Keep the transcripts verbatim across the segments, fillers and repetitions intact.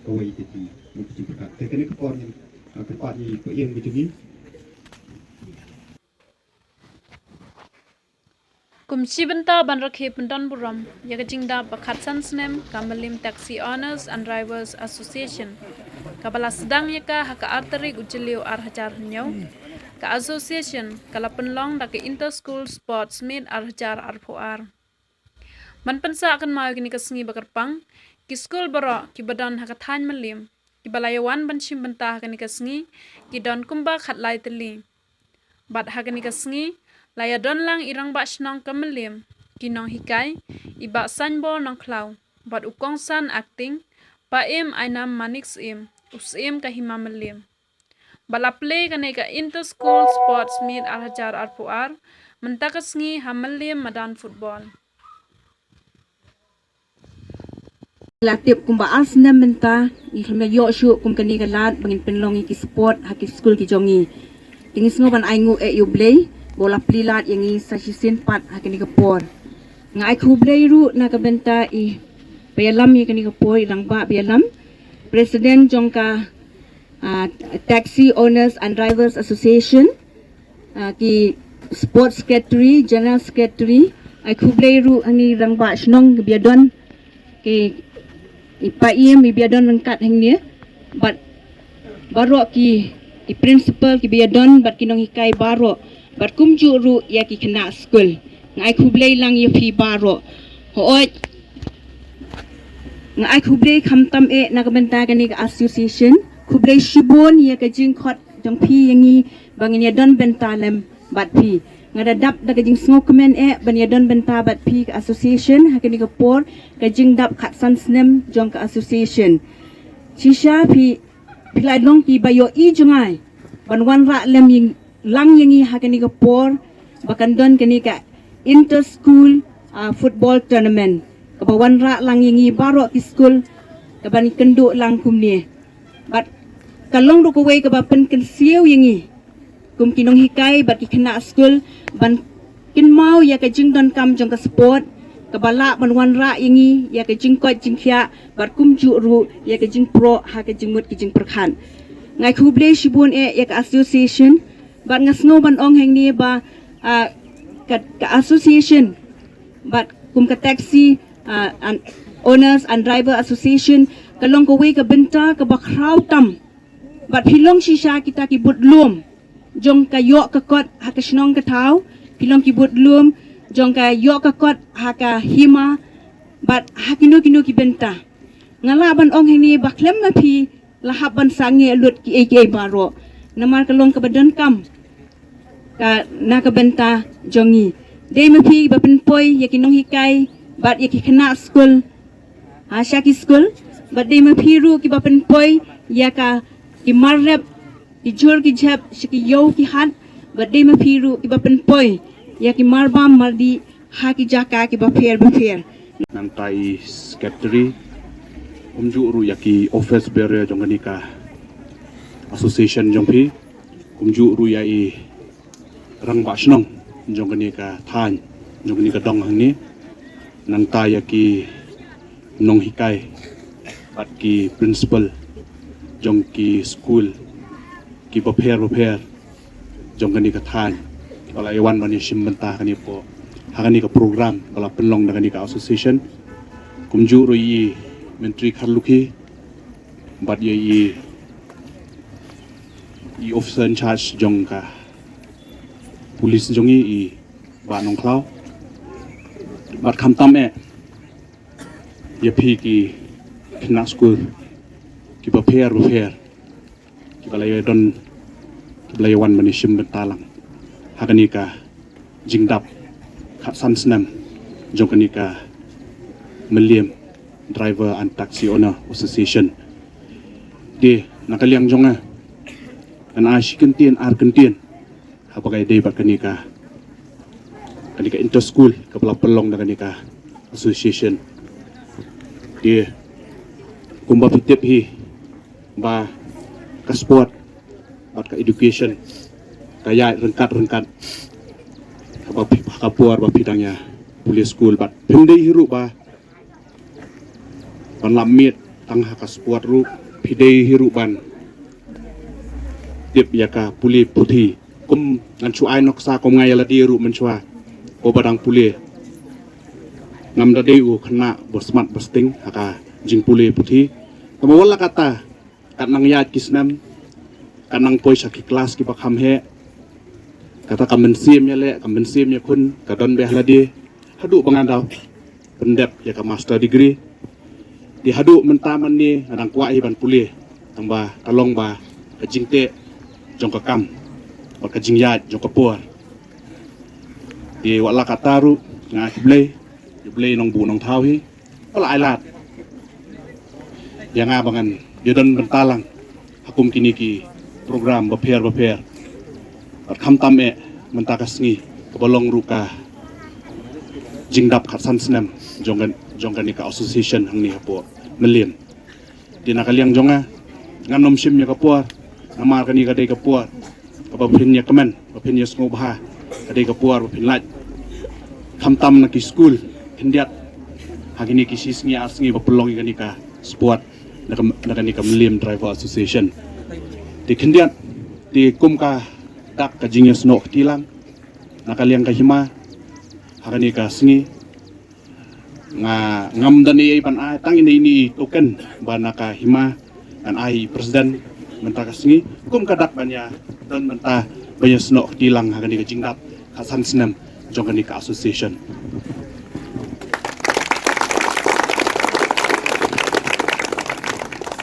kawei ka jing, ka jingpyrkhat. Te kane ka por ngin, ah, kyrpad ïa i paiem ka jong ngi. Kum shi bynta ban rakhe pyndon burom ïa ka jingdap ba khatsan snem ka Mylliem Taxi Owners and Drivers Association, kaba la sdang ïa ka ha ka ar tarik u Jylliew ar hajar hynñiew, ka association ka la pynlong da ka Inter School Sports Meet ar hajar arphew ar. Ban pynsah kynmaw ïa kane ka sngi ba kyrpang, ki skul baroh kiba don ha ka thaiñ Mylliem kiba la ïa wan ban shim bynta ha kane ka sngi ki don kumba khatlai tylli. Bad ha kane ka sngi la ïa don lang i rangbah shnong ka Mylliem, ki nonghikai, i Bah Sainbor Nongkhlaw bad u kongsan acting, Paiem Ainam Manik Syiem, u Syiem ka Hima Mylliem. Ba la plie kane ka Inter School Sports Meet ar hajar arphew ar mynta ka sngi ha Mylliem madan football. La tip kumba ar snem mynta ngi khlem ïoh shuh kum kane ka lad ba ngin pynlong ïa ki sport ha ki skul ki jong ngi. Te ngi sngew ban ai nguh eh ïa U Blei ba u la plie lad ïa ngi sa shisien pat ha kane ka por. Nga ai khublei ruh na ka bynta i ba ïalam ïa kane ka por, i rangbah ba ïalam, president jong ka, ah, Taxi Owners and Drivers Association, ah, ki sports secretary, general secretary, ai khublei ruh hangne rangbah shnong kiba ïadon, ki i Paiem iba ïadon ryngkat hangne, bad baroh ki, ki principal kiba ïadon bad ki nonghikai baroh, bad kumjuh ruh ïa ki khynnah skul. Nga ai khublei lang ïa phi baroh. Hooid, nga ai khublei khamtam eh na ka bynta kane ka association. Khublei shibun ïa ka jingkhot jong phi ïa ngi ba ngin ïadon bynta lem bad phi. Nga da dap da ka jingsngewkmen eh ban ïadon bynta bad phi ka association ha kane ka por, ka jingdap khatsan snem jong ka association. Shisha phi, phi la long kiba ïohi jngai ban wanrah lem ïa, lang ïa ngi ha kane ka por ba kan don kane ka inter school, ah, football tournament kaba wanrah lang ïa ngi baroh ki skul, kaban kynduh lang kumne. Bad ka long ruh kawei kaba pynkynsiew ïa ngi kum ki nonghikai bad ki khynnah skul ban kynmaw ïa ka jingdonkam jong ka sport kaba lah ban wanrah ïa ngi ïa ka jingkoit jingkhiah bad kumjuh ruh ïa ka jingproh ha ka jingmut ka jingpyrkhat. Nga ai khublei shibun eh ïa ka association, bad nga sngew ban ong hangne ba, ah, ka, ka association bad kum ka taxi, ah, and owners and driver association ka long kawei ka bynta kaba khraw tam. Bad phi long shisha kita ki budlum jong ka ïoh ka kot ha ka shnong ka thaw, phi long ki budlum jong ka ïoh ka kot ha ka hima, bad ha kino kino ki bynta. Nga lah ban ong hangne ba khlem ma phi la hap ban sangeh lut kiei kiei baroh. Namar ka long kaba donkam ka na ka bynta jong ngi. Dei ma phi ba pynpoi ïa ki nonghikai bad ïa ki khynnah skul ha sha ki skul, bad dei ma phi ruh kiba pynpoi ïa ka, ki mar rep, ki jhur ki jhep sha ki ïew ki hat, bad dei ma phi ruh kiba pynpoi ïa ki mar bam mar dih ha ki jaka kiba pher bapher. Nangta i secretary, kumjuh ruh ïa ki office bearer jong kane ka association jong phi, kumjuh ruh ïa i rangbah shnong jong kane ka thaiñ, jong kane ka dong hangne, nangta ïa ki nonghikai bad ki principal jong ki skul kiba pher bapher jong kane ka thaiñ, ba la ïa wan ban ïa shim bynta ha kane ka por, ha kane ka program ba la pynlong da kane ka association. Kumjuh ruh i Myntri Kharlukhi bad ïa i, i officer in charge jong ka police jong i, i Bah Nongkhlaw. Bad khamtam eh ïa phi ki khynnah skul kiba pher bapher kiba la ïa don, kiba la ïa wan ban ïa shim bynta lang ha kane ka jingdap khatsan snem jong kane ka Mylliem Driver and Taxi Owner Association. Te na ka liang jong nga, ngan ai shi kyntien ar kyntien haba ka ïadei bad kane ka, kane ka inter school kaba la pynlong da kane ka association. Te kumba phi tip hi ba ka sport bad ka education ka ïaid ryngkat ryngkat. Haba phi, ha ka por ba phi dang ïa pule skul bad phim dei hi ruh ba ban lap miet Tang ha ka sport ruh phi dei hi ruh ban tip ïa ka pule puthi. Kum ngan shu ai nuksa kum nga ïa lade ruh mynshuwa, ko ba dang pule, ngam da dei u khynnah ba smat ba sting ha ka jingpule puthi. Tangba wat la katta, kat nang ïaid ki snem, kat nang poi sha ki klas kiba kham heh, kata ka mynsiem ïaleh, ka mynsiem ïakhun ka don beit ha lade. Haduh ba ngan da pyndep ïa ka master degree, te haduh mynta mynne nga dang kwah hi ban pule, tangba ka long ba ka jingteh jong ka kam bad ka jingïaid jong ka por. Te wat la katta ruh nga ai khublei ïa U Blei Nongbuh Nongthaw hi ba la ai lad ïa nga ba ngan ïadon bynta lang ha kum kine ki program bapher bapher. Bad khamtam eh mynta ka sngi kaba long ruh ka jingdap khatsan snem jong kan, jong kane ka association hangne hapoh Mylliem. Te na ka liang jong nga, ngan ym shim ïa ka por, namar kane ka dei ka por kaba phin ïa kmen, ba phin ïa sngewbha, ka dei ka por ba phin lait. Khamtam na ki skul, khyndiat ha kine ki shi sngi ar sngi ba pynlong ïa kane ka sport na ka, na kane ka Mylliem Driver Association. Te khyndiat, te kum ka dak ka jingïasnoh kti lang na ka liang ka hima ha kane ka sngi, nga ngam da ei ei ban ai, tang ine ine i token ba na ka hima ngan ai i president mynta ka sngi kum ka dak ban ïa don mynta ban ïasnoh kti lang ha kane ka jingdap khatsan snem jong kane ka association.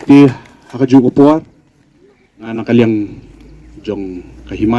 Te ha kajuh ka por, nga na ka liang jong ka hima.